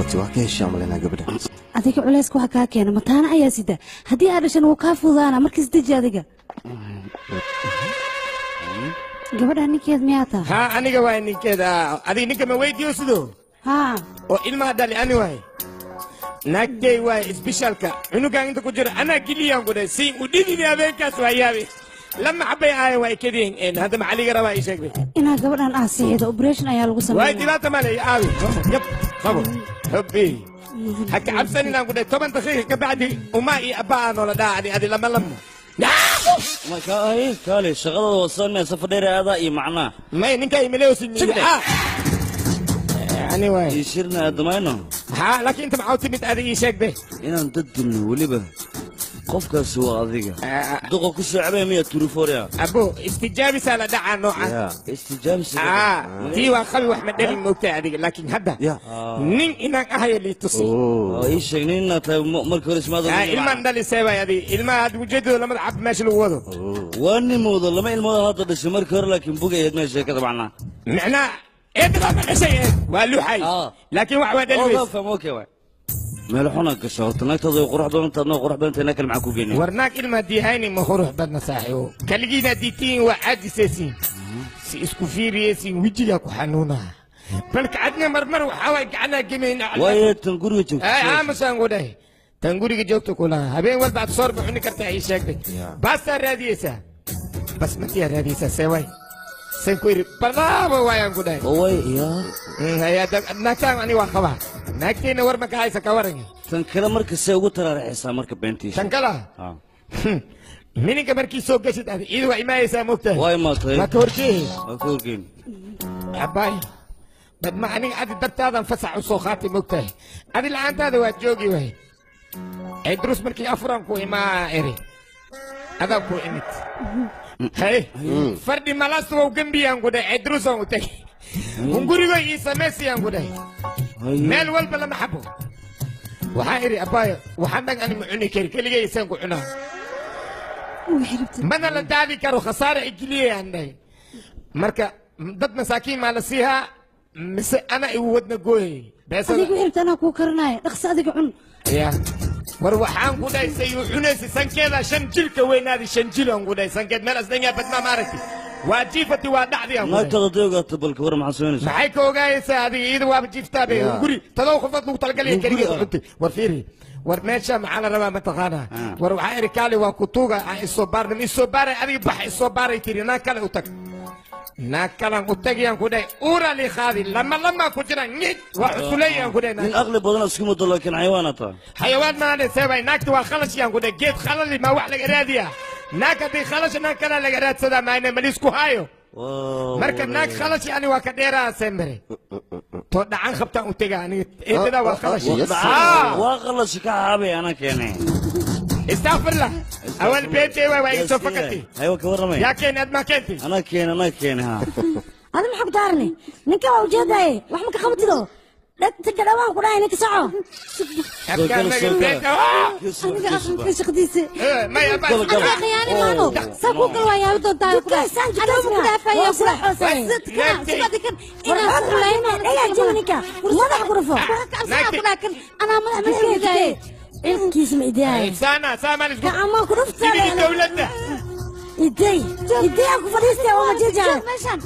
noqotay waa ka heshaa malaynaa gabadha. Adiga culayska waxa kaa keena mataana ayaa sida haddii aad dhashan wuu kaa fududaana markiis deji adiga. Gabadha ninkeed miyaa tahay? Haa aniga waay ninkeeda. Adiga ninka ma weydiiyo sidoo? Haa. Oo ilmaha dhali ani waay. Naagtay waay isbishaalka cunugan inta ku jira anaa geliyaan ku dhahay si u dhididi habeenkaas waa yaabi. Lama xabay aaya waa ikadiin hadda maxaa liga rabaa ii sheeg. Inaa gabadhan aa sixido operation ayaa lagu sameeyaa. Waay dhibaata male aawi. Yab qabo xubbi. Ha ka cabsan inaan ku dhahay 10 daqiiqa ka bacdi umaa iyo abbaa aa noola dhaacdi adi lama lamo. Ma kaay kaale shaqadooda wasanaya safar dheer aada iyo macnaa. May ninka imaleysin. Ani waay. Ii shirna aadamayno. Haa laakiin inta maxaa u timid adi ii sheeg be. Inaan dad dilno weliba qofkaasi waa adiga. Duqa ku soo cabay miya turuforia. Abo istijaabisaa la dhacaa noocan. Istijaabis. Tii waa qabi wax ma dhalin moogtahay adiga laakiin hadda nin inaan ahayo lii tusi. Oo ii sheeg nin inaad tahay markii hore ismaad. Ilmaan dhalisay waay adiga ilmaha hadda ujeedadooda lamada cab meesha lagu wado. Waa nimooda lama ilmooda hadda dhashay markii hore laakiin bugayeed meesha sheekada macnaa. Macnaa eedadaa ma dhashay waa luxay laakiin wax waa dhali weys. Okay waay. Meel xun aad gasho horta naagtaada way qurux badan tahay adna qurux badan tahay naag kale maxaa ku geynaya? War naag ilma haddii hayni ma qurux badna saaxiibo. Kaligiin haddii tihiin waa caajisaysiin si isku fiiriyaysiin wejigaa ku xanuunaa. Balka adna marmar waxaa waay gacanaa gemayna. Waaye tan guriga joogto. Aamusaan ku dhahay tan guriga joogto kulaha habeen walba aad soorba cuni kartaa ii sheegtay. Baastaa raadiyeysaa basmatiyaa raadiyeysaa see waay. Sen ku iri bravo waayaan ku dhahay. Way yaa. Naagtaan ani waa qabaa. Naagtayna war ma ka haysa ka waran. Tan kale marka see ugu taraaraxaysaa marka beentiisa. Tan kale? Mininka markii soo gashid adi iyada waa imaayaysaa moogtahay. Waa imaatay. Waa ka horjeehi. Waa ka horgeyn. Abaay. Badma aniga adi dartaadan fasax u soo qaatay moogtahay. Adi la'aantaada waa joogi waay. Ay durus markii afuran ku imaa eri. Adaa ku imid. Hey, fardhi malaasta waa u gembiyaan ku dhahay ay durusaan u tagay. Hungurigo ii samaysayaan ku dhahay. Meel walba lama xabo. Waxaan idhi abbaayo waxaan dhan ani ma cuni kari keligay isaan ku cunaa. Mana la daadi karo khasaare igiliyayaan dhahay. Marka dad masaakiin maa la siihaa mise ana igu wadna gooyay. Adiga wixii anaa kuu karinaya dhaqso adiga cun. Ya war waxaan ku dhahay say u cunaysa sankeeda 5 jilka weynaadi 5 jil aan ku dhahay sankeed meel asdanyaa badmaa ma aragti. Waa jiifati waa dhacdi aan ku dhahay. Naagtaada haday ogaato balka war maxaa samaynaysaa? Maxay ka ogaayaysaa adiga iyada waaba jiiftaa bay guri todoba qofood lagu talagalaya keligeed cuntay. War fiiri war meesha maxaa la rabaa mataqaanaa? War waxaa idhi kaali waa kutuuga aan isoo baarnam isoo baaray adiga bax isoo baaray tiri naag kale u tag. Naag kalan u tagayaan ku dhahay uura lii qaadi lama lama ku jira ngid waa cusuleeyaan ku dhahay. Nin aqli badan isku muddo laakiin xayawaan aad tahay. Xayawaan maana seebay naagta waa khalashiyaan ku dhahay geed khalali maa wax laga raadiyaa. Naag haddii khalash naag kalaa laga raadsadaa maayna malisku haayo. Marka naag khalashi ani waa ka dheeraa sembere. To dhacan qabtaan u tagaa aniga eedadaa waa khalash. Waa khalash ka xaabay anaa keenay. Istagfirlah. Awal beentay waay waa iga soo fakatay. Aywa ka warramay. Yaa keenay ad maa keentay? Anaa keenay anaa keenay haa. Adi maxaa ku daarani? Ninka waa ujeedaye wax ma ka qabatido. Dhagta gadhawaan ku dhahay ninka soco. Aniga aqalka shaqadiisa. Aniga khiyaani maano. Saa ku gal waa yaabi doontaa ku dhahay. Aniga ku dhaafaya ku dhahay. Sidka kan inaan ku layno. Dhagaa jabi ninka. Madax ku rufo. Ku dhahay kan anaa madax madax. Cilkiisa ma idaay. Saana saama isku. Gacmo ku dhufta. Dawladda. Iday. Iday ku fadhiistay oo ma jeejaa. Meeshan.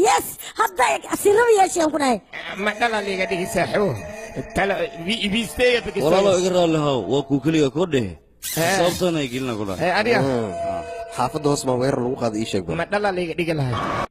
Yes, hadda asirada yeeshay ku dhahay. Ma dhala liiga dhigi saaxiibo. Tala ibiisteeya bigis. Walaalo iga raali haw waa kuu kaliya ko dheh. Sababtana ay gelina ku dhahay. Adiga. Xaafadda hoos baa weerar lagu qaaday ii sheeg. Ma dhala liiga dhigi lahay.